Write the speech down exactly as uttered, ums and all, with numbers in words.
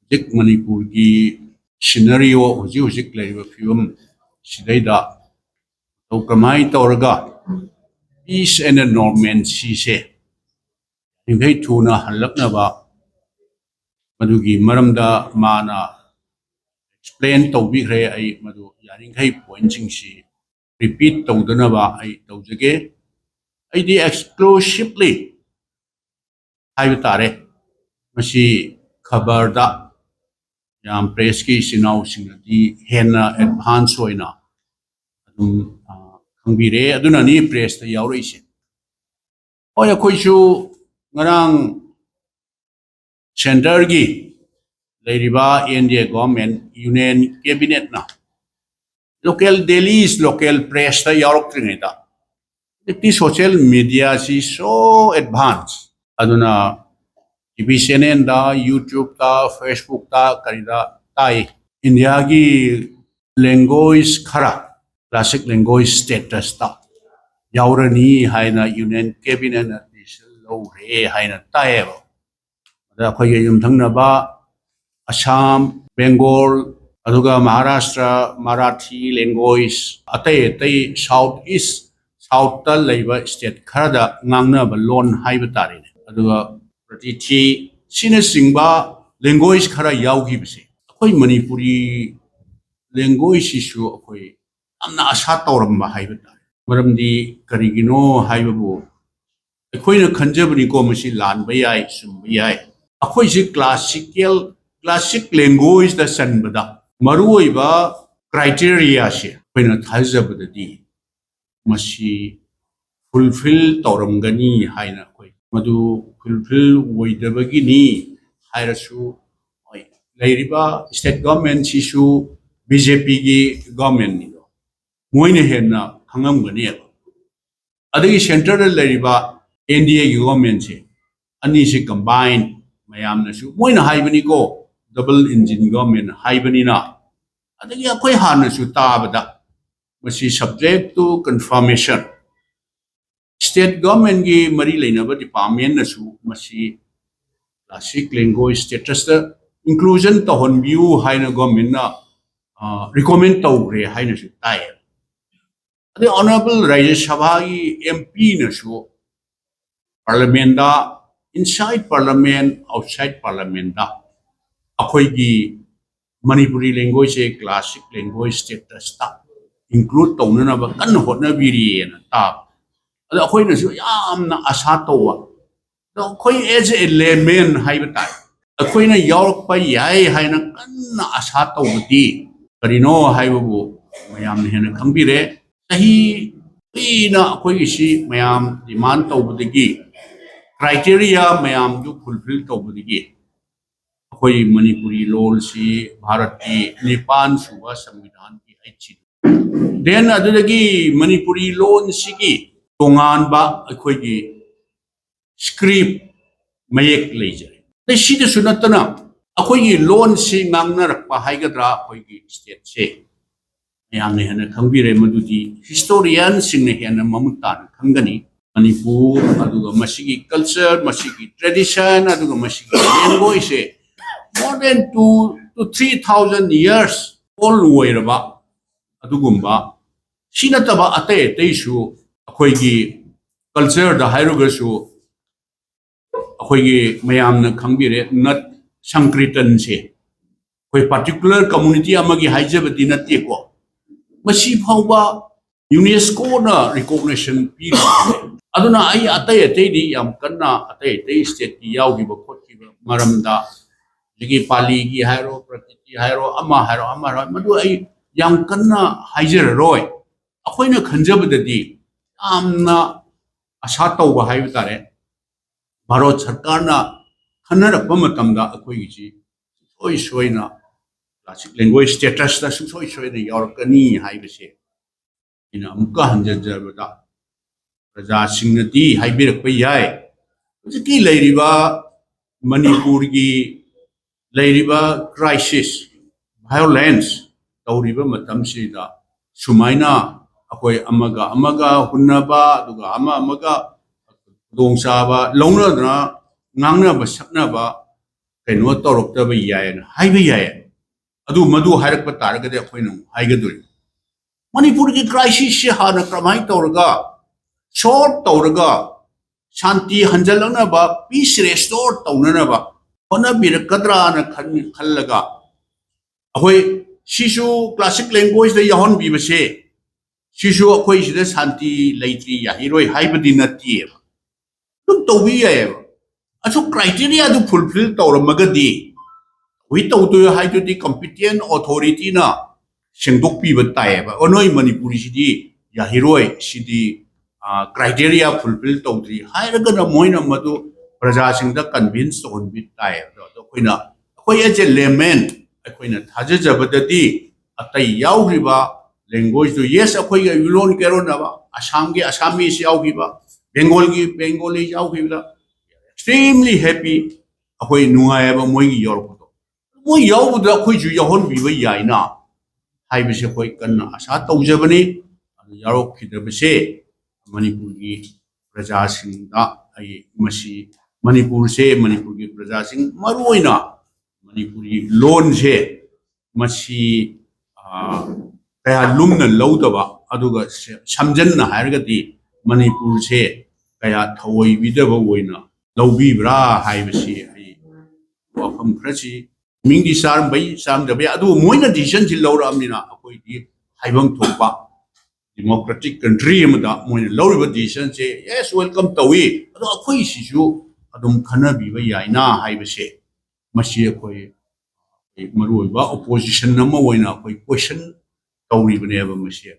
ꯍꯧꯖꯤꯛ ꯃꯅꯤꯄꯨꯔꯒꯤ scenario, ꯍꯧꯖꯤꯛ ꯍꯧꯖꯤꯛ ꯂꯩꯔꯤꯕ ꯐꯤꯕꯝ ꯁꯤꯗꯩꯗ ꯇꯧ-, ꯀꯃꯥꯏꯅ ꯇꯧꯔꯒ peace and normalcyꯁꯦ ꯌꯥꯔꯤꯈꯩ ꯊꯨꯅ ꯍꯜꯂꯛꯅꯕ, ꯃꯗꯨꯒꯤ ꯃꯔꯝꯗ ꯃꯥꯅ explain ꯇꯧꯕꯤꯈ꯭ꯔꯦ꯫ ꯑꯩ ꯃꯗꯨ ꯌꯥꯔꯤꯈꯩ pointꯁꯤꯡꯁꯤ repeat ꯇꯧꯗꯅꯕ ꯑꯩ ꯇꯧꯖꯒꯦ꯫ ꯑꯩꯗꯤ exclusively ꯍꯥꯏꯕ ꯇꯥꯔꯦ, ꯃꯁꯤ ꯈꯕꯔꯗ ꯌꯥꯝ pressꯀꯤ ꯏꯆꯤꯟ ꯏꯅꯥꯎꯁꯤꯡꯅꯗꯤ ꯍꯦꯟꯅ advance ꯑꯣꯏꯅ ꯑꯗꯨꯝ, ꯑ, ꯈꯪꯕꯤꯔꯦ꯫ ꯑꯗꯨꯅꯅꯤ pressꯇ ꯌꯥꯎꯔꯛꯏꯁꯦ꯫ ꯍꯣꯏ, ꯑꯩꯈꯣꯏꯁꯨ ꯉꯔꯥꯡ centreꯒꯤ ꯂꯩꯔꯤꯕ NDA government, union cabinetꯅ local dailies, local pressꯇ ꯌꯥꯎꯔꯛꯇ꯭ꯔꯤꯉꯩꯗ ꯍꯧꯖꯤꯛꯇꯤ social mediaꯁꯤ so advance꯫ ꯑꯗꯨꯅ TV channelꯗ, YouTubeꯇ, Facebookꯇ, ꯀꯔꯤꯗ ꯇꯥꯏ꯫ ꯏꯟꯗꯤꯌꯥꯒꯤ language ꯈꯔ classic language statusꯇ ꯌꯥꯎꯔꯅꯤ ꯍꯥꯏꯅ union cabinetꯅ decision ꯂꯧꯔꯦ ꯍꯥꯏꯅ ꯇꯥꯏꯌꯦꯕ꯫ ꯑꯗ ꯑꯩꯈꯣꯏꯒꯤ ꯌꯨꯝꯊꯪꯅꯕ ꯑꯁꯥꯝ, ꯕꯦꯡꯒꯣꯜ, ꯑꯗꯨꯒ ꯃꯍꯥꯔꯥꯁꯇ꯭ꯔ, ꯃꯔꯥꯊꯤ language, ꯑꯇꯩ ꯑꯇꯩ South East, Southꯇ ꯂꯩꯕ state ꯈꯔꯗ ꯉꯥꯡꯅꯕ ꯂꯣꯟ ꯍꯥꯏꯕ ꯇꯥꯔꯦꯅꯦ꯫ ꯑꯗꯨꯒ ꯄ꯭ꯔꯇꯤꯊꯤ ꯁꯤꯅꯆꯤꯡꯕ language ꯈꯔ ꯌꯥꯎꯈꯤꯕꯁꯦ, ꯑꯩꯈꯣꯏ ꯃꯅꯤꯄꯨꯔꯤ languageꯁꯤꯁꯨ ꯑꯩꯈꯣꯏ ꯌꯥꯝꯅ ꯑꯁꯥ ꯇꯧꯔꯝꯕ ꯍꯥꯏꯕ ꯇꯥꯔꯦ꯫ ꯃꯔꯝꯗꯤ ꯀꯔꯤꯒꯤꯅꯣ ꯍꯥꯏꯕꯕꯨ, ꯑꯩꯈꯣꯏꯅ ꯈꯟꯖꯕꯅꯤꯀꯣ, ꯃꯁꯤ ꯂꯥꯟꯕ ꯌꯥꯏ, ꯆꯨꯝꯕ ꯌꯥꯏ꯫ ꯑꯩꯈꯣꯏꯁꯤ classical, classic languageꯇ ꯆꯟꯕꯗ ꯃꯔꯨꯑꯣꯏꯕ criteriaꯁꯦ ꯑꯩꯈꯣꯏꯅ ꯊꯥꯖꯕꯗꯗꯤ ꯃꯁꯤ fulfill ꯇꯧꯔꯝꯒꯅꯤ ꯍꯥꯏꯅ ꯑꯩꯈꯣꯏ ꯃꯗꯨ fulfill ꯑꯣꯏꯗꯕꯒꯤꯅꯤ ꯍꯥꯏꯔꯁꯨ, ꯍꯣꯏ, ꯂꯩꯔꯤꯕ state governmentꯁꯤꯁꯨ BJPꯒꯤ governmentꯅꯤꯗꯣ, ꯃꯣꯏꯅ ꯍꯦꯟꯅ ꯈꯪꯉꯝꯒꯅꯦꯕ꯫ ꯑꯗꯒꯤ centreꯗ ꯂꯩꯔꯤꯕ NDAꯒꯤ governmentꯁꯦ, ꯑꯅꯤꯁꯦ combine, ꯃꯌꯥꯝꯅꯁꯨ ꯃꯣꯏꯅ ꯍꯥꯏꯕꯅꯤꯀꯣ, double engine government ꯍꯥꯏꯕꯅꯤꯅ꯫ ꯑꯗꯒꯤ ꯑꯩꯈꯣꯏ ꯍꯥꯟꯅꯁꯨ ꯇꯥꯕꯗ ꯃꯁꯤ subject to confirmation, state governmentꯀꯤ ꯃꯔꯤ ꯂꯩꯅꯕ departmentꯅꯁꯨ ꯃꯁꯤ classic language statusꯇ inclusion ꯇꯧꯍꯟꯕꯤꯌꯨ ꯍꯥꯏꯅ government ꯅ recommend ꯇꯧꯈ꯭ꯔꯦ ꯍꯥꯏꯅꯁꯨ ꯇꯥꯏ꯫ ꯑꯗꯩ Honourable Rajya Sabha ꯒꯤ M P ꯅꯁꯨ Parliament ꯗ, inside Parliament, outside Parliament ꯗ ꯑꯩꯈꯣꯏꯒꯤ Manipuri language ꯁꯦ classic language status ꯇ include ꯇꯧꯅꯅꯕ ꯀꯟꯅ ꯍꯣꯠꯅꯕꯤꯔꯤꯑꯅ ꯇꯥꯕ꯫ ꯑꯗꯣ ꯑꯩꯈꯣꯏꯅꯁꯨ ꯌꯥꯝꯅ ꯑꯁꯥ ꯇꯧꯕ꯫ ꯑꯗꯣ ꯑꯩꯈꯣꯏ as a layman ꯍꯥꯏꯕ ꯇꯥꯔꯦ, ꯑꯩꯈꯣꯏꯅ ꯌꯥꯎꯔꯛꯄ ꯌꯥꯏ ꯍꯥꯏꯅ ꯀꯟꯅ ꯑꯁꯥ ꯇꯧꯕꯗꯤ ꯀꯔꯤꯅꯣ ꯍꯥꯏꯕꯕꯨ ꯃꯌꯥꯝꯅ ꯍꯦꯟꯅ ꯈꯪꯕꯤꯔꯦ꯫ ꯆꯍꯤ ꯀꯨꯏꯅ ꯑꯩꯈꯣꯏꯒꯤꯁꯤ ꯃꯌꯥꯝ demand ꯇꯧꯕꯗꯒꯤ, criteria ꯃꯌꯥꯝꯗꯨ fulfill ꯇꯧꯕꯗꯒꯤ ꯑꯩꯈꯣꯏ ꯃꯅꯤꯄꯨꯔꯤ ꯂꯣꯜꯁꯤ ꯚꯥꯔꯠꯀꯤ ꯅꯤꯄꯥꯟ ꯁꯨꯕ ꯁꯪꯕꯤꯙꯥꯟꯒꯤ ꯑꯩꯠꯁꯤ꯫ Then ꯑꯗꯨꯗꯒꯤ ꯃꯅꯤꯄꯨꯔꯤ ꯂꯣꯟꯁꯤꯒꯤ ꯇꯣꯉꯥꯟꯕ ꯑꯩꯈꯣꯏꯒꯤ script, ꯃꯌꯦꯛ ꯂꯩꯖꯔꯦ꯫ ꯑꯗꯩ ꯁꯤꯗꯁꯨ ꯅꯠꯇꯅ ꯑꯩꯈꯣꯏꯒꯤ ꯂꯣꯟꯁꯤ ꯉꯥꯡꯅꯔꯛꯄ ꯍꯥꯏꯒꯗ꯭ꯔꯥ, ꯑꯩꯈꯣꯏꯒꯤ state ꯁꯦ ꯃꯌꯥꯝꯅ ꯍꯦꯟꯅ ꯈꯪꯕꯤꯔꯦ, ꯃꯗꯨꯗꯤ historian ꯁꯤꯡꯅ ꯍꯦꯟꯅ ꯃꯃꯨꯠ ꯇꯥꯅ ꯈꯪꯒꯅꯤ꯫ ꯃꯅꯤꯄꯨꯔ, ꯑꯗꯨꯒ ꯃꯁꯤꯒꯤ culture, ꯃꯁꯤꯒꯤ tradition, ꯑꯗꯨꯒ ꯃꯁꯤꯒꯤ language say more than two to three thousand years old ꯑꯣꯏꯔꯕ ꯑꯗꯨꯒꯨꯝꯕ, ꯁꯤ ꯅꯠꯇꯕ ꯑꯇꯩ ꯑꯇꯩꯁꯨ ꯑꯩꯈꯣꯏꯒꯤ culture ꯗ ꯍꯥꯏꯔꯒꯁꯨ ꯑꯩꯈꯣꯏꯒꯤ ꯃꯌꯥꯝꯅ ꯈꯪꯕꯤꯔꯦ, ꯅꯠ ꯁꯪꯀ꯭ꯔꯤꯇꯟꯁꯦ ꯑꯩꯈꯣꯏ particular community ꯑꯃꯒꯤ ꯍꯥꯏꯖꯕꯗꯤ ꯅꯠꯇꯦꯀꯣ, ꯃꯁꯤ ꯐꯥꯎꯕ UNESCO ꯅ recognition ꯄꯤꯔꯤꯕꯅꯦ꯫ ꯑꯗꯨꯅ ꯑꯩ ꯑꯇꯩ ꯑꯇꯩꯗꯤ ꯌꯥꯝ ꯀꯟꯅ, ꯑꯇꯩ ꯑꯇꯩ state ꯀꯤ ꯌꯥꯎꯈꯤꯕ ꯈꯣꯠꯈꯤꯕ ꯃꯔꯝꯗ, ꯑꯗꯒꯤ ꯄꯥꯂꯤꯒꯤ ꯍꯥꯏꯔꯣ, ꯄ꯭ꯔꯀꯤꯇꯤ ꯍꯥꯏꯔꯣ, ꯑꯃ ꯍꯥꯏꯔꯣ, ꯑꯃ ꯍꯥꯏꯔꯣ, ꯃꯗꯨ ꯑꯩ ꯌꯥꯝ ꯀꯟꯅ ꯍꯥꯏꯖꯔꯔꯣꯏ꯫ ꯑꯩꯈꯣꯏꯅ ꯈꯟꯖꯕꯗꯗꯤ ꯌꯥꯝꯅ ꯑꯁꯥ ꯇꯧꯕ ꯍꯥꯏꯕ ꯇꯥꯔꯦ, ꯚꯥꯔꯠ ꯁꯔꯀꯥꯔꯅ ꯈꯟꯅꯔꯛꯄ ꯃꯇꯝꯗ ꯑꯩꯈꯣꯏꯒꯤꯁꯤ ꯁꯨꯡꯁꯣꯏ ꯁꯣꯏꯅ classic language status ꯇ ꯁꯨꯡꯁꯣꯏ ꯁꯣꯏꯅ ꯌꯥꯎꯔꯛꯀꯅꯤ ꯍꯥꯏꯕꯁꯦ ꯑꯩꯅ ꯑꯃꯨꯛꯀ ꯍꯟꯖꯤꯟꯖꯕꯗ, ꯄ꯭ꯔꯖꯥꯁꯤꯡꯅꯗꯤ ꯍꯥꯏꯕꯤꯔꯛꯄ ꯌꯥꯏ, ꯍꯧꯖꯤꯛꯀꯤ ꯂꯩꯔꯤꯕ ꯃꯅꯤꯄꯨꯔꯒꯤ ꯂꯩꯔꯤꯕ crisis, violence ꯇꯧꯔꯤꯕ ꯃꯇꯝꯁꯤꯗ ꯁꯨꯃꯥꯏꯅ ꯑꯩꯈꯣꯏ ꯑꯃꯒ ꯑꯃꯒ ꯍꯨꯟꯅꯕ, ꯑꯗꯨꯒ ꯑꯃ ꯑꯃꯒ ꯈꯨꯗꯣꯡꯆꯥꯕ ꯂꯧꯅꯗꯅ ꯉꯥꯡꯅꯕ ꯁꯛꯅꯕ ꯀꯩꯅꯣ ꯇꯧꯔꯛꯇꯕ ꯌꯥꯏꯅ ꯍꯥꯏꯕ ꯌꯥꯏ꯫ ꯑꯗꯨ ꯃꯗꯨ ꯍꯥꯏꯔꯛꯄ ꯇꯥꯔꯒꯗꯤ ꯑꯩꯈꯣꯏꯅ ꯑꯃꯨꯛ ꯍꯥꯏꯒꯗꯣꯔꯤꯕ, ꯃꯅꯤꯄꯨꯔꯒꯤ crisis ꯁꯦ ꯍꯥꯟꯅ ꯀꯔꯝꯍꯥꯏꯅ ꯇꯧꯔꯒ solve ꯇꯧꯔꯒ ꯁꯥꯟꯇꯤ ꯍꯟꯖꯜꯂꯛꯅꯕ, peace restore ꯇꯧꯅꯅꯕ ꯍꯣꯠꯅꯕꯤꯔꯛꯀꯗ꯭ꯔꯥꯅ ꯈꯟ-, ꯈꯜꯂꯒ ꯑꯩꯈꯣꯏ ꯁꯤꯁꯨ classic language ꯇ ꯌꯥꯎꯍꯟꯕꯤꯕꯁꯦ, ꯁꯤꯁꯨ ꯑꯩꯈꯣꯏ ꯁꯤꯗ ꯁꯥꯟꯇꯤ ꯂꯩꯇ꯭ꯔꯤ, ꯌꯥꯍꯤꯔꯣꯏ ꯍꯥꯏꯕꯗꯤ ꯅꯠꯇꯦꯕ꯫ ꯑꯗꯨꯝ ꯇꯧꯕꯤ ꯌꯥꯏꯌꯦꯕ꯫ ꯑꯁꯨꯛ criteria ꯗꯨ fulfill ꯇꯧꯔꯝꯃꯒꯗꯤ, ꯍꯧꯖꯤꯛ ꯇꯧꯗꯣꯏ ꯍꯥꯏꯗꯨꯗꯤ competent authority ꯅ ꯁꯦꯡꯗꯣꯛꯄꯤꯕ ꯇꯥꯏꯌꯦꯕ꯫ "ꯑꯣ, ꯅꯣꯏ ꯃꯅꯤꯄꯨꯔꯤꯁꯤꯗꯤ ꯌꯥꯍꯤꯔꯣꯏ, ꯁꯤꯗꯤ, ꯑ, criteria fulfill ꯇꯧꯗ꯭ꯔꯤ" ꯍꯥꯏꯔꯒꯅ ꯃꯣꯏꯅ ꯃꯗꯨ ꯄ꯭ꯔꯖꯥꯁꯤꯡꯗ convince ꯇꯧꯍꯟꯕꯤ ꯇꯥꯏꯌꯦꯕ꯫ ꯑꯗꯣ ꯑꯩꯈꯣꯏꯅ, ꯑꯩꯈꯣꯏ as a layman, ꯑꯩꯈꯣꯏꯅ ꯊꯥꯖꯖꯕꯗꯗꯤ ꯑꯇꯩ ꯌꯥꯎꯈ꯭ꯔꯤꯕ language ꯇꯨ, yes, ꯑꯩꯈꯣꯏꯒꯤ ꯂꯣꯟ ꯀꯩꯔꯣꯟꯅꯕ, ꯑꯁꯥꯝꯒꯤ Assamese ꯌꯥꯎꯈꯤꯕ, ꯕꯦꯡꯒꯣꯜꯒꯤ Bengali ꯌꯥꯎꯈꯤꯕꯗ extremely happy, ꯑꯩꯈꯣꯏ ꯅꯨꯡꯉꯥꯏꯌꯦꯕ ꯃꯣꯏꯒꯤ ꯌꯥꯎꯔꯛꯄꯗꯣ꯫ ꯃꯣꯏ ꯌꯥꯎꯕꯗ ꯑꯩꯈꯣꯏꯁꯨ ꯌꯥꯎꯍꯟꯕꯤꯕ ꯌꯥꯏꯅ ꯍꯥꯏꯕꯁꯦ ꯑꯩꯈꯣꯏ ꯀꯟꯅ ꯑꯁꯥ ꯇꯧꯖꯕꯅꯤ꯫ ꯑꯗꯨ ꯌꯥꯎꯔꯛꯈꯤꯗꯕꯁꯦ ꯃꯅꯤꯄꯨꯔꯒꯤ ꯄ꯭ꯔꯖꯥꯁꯤꯡꯗ ꯑꯩ ꯃꯁꯤ, ꯃꯅꯤꯄꯨꯔꯁꯦ, ꯃꯅꯤꯄꯨꯔꯒꯤ ꯄ꯭ꯔꯖꯥꯁꯤꯡ, ꯃꯔꯨꯑꯣꯏꯅ ꯃꯅꯤꯄꯨꯔꯤ ꯂꯣꯟꯁꯦ, ꯃꯁꯤ, ꯑ, ꯀꯌꯥ ꯂꯨꯝꯅ ꯂꯧꯗꯕ, ꯑꯗꯨꯒ ꯁ-, ꯁꯝꯖꯟꯅ ꯍꯥꯏꯔꯒꯗꯤ ꯃꯅꯤꯄꯨꯔꯁꯦ ꯀꯌꯥ ꯊꯑꯣꯏꯕꯤꯗꯕ ꯑꯣꯏꯅ ꯂꯧꯕꯤꯕ꯭ꯔꯥ ꯍꯥꯏꯕꯁꯤ ꯑꯩ ꯋꯥꯐꯝ ꯈꯔꯁꯤ ꯃꯤꯡꯗꯤ ꯆꯥꯔꯝꯕꯩ, ꯆꯥꯔꯝꯗꯕ ꯌꯥꯏ, ꯑꯗꯨꯕꯨ ꯃꯣꯏꯅ decision ꯁꯤ ꯂꯧꯔꯛꯑꯕꯅꯤꯅ ꯑꯩꯈꯣꯏꯗꯤ ꯍꯥꯏꯐꯝ ꯊꯣꯛꯄ democratic country ꯑꯃꯗ ꯃꯣꯏꯅ ꯂꯧꯔꯤꯕ decision ꯁꯦ, yes, welcome ꯇꯧꯏ, ꯑꯗꯣ ꯑꯩꯈꯣꯏ ꯁꯤꯁꯨ ꯑꯗꯨꯝ ꯈꯟꯅꯕꯤꯕ ꯌꯥꯏꯅ ꯍꯥꯏꯕꯁꯦ, ꯃꯁꯤ ꯑꯩꯈꯣꯏ ꯃꯔꯨꯑꯣꯏꯕ opposition ꯑꯃ ꯑꯣꯏꯅ ꯑꯩꯈꯣꯏ question ꯇꯧꯔꯤꯕꯅꯦꯕ ꯃꯁꯤ꯫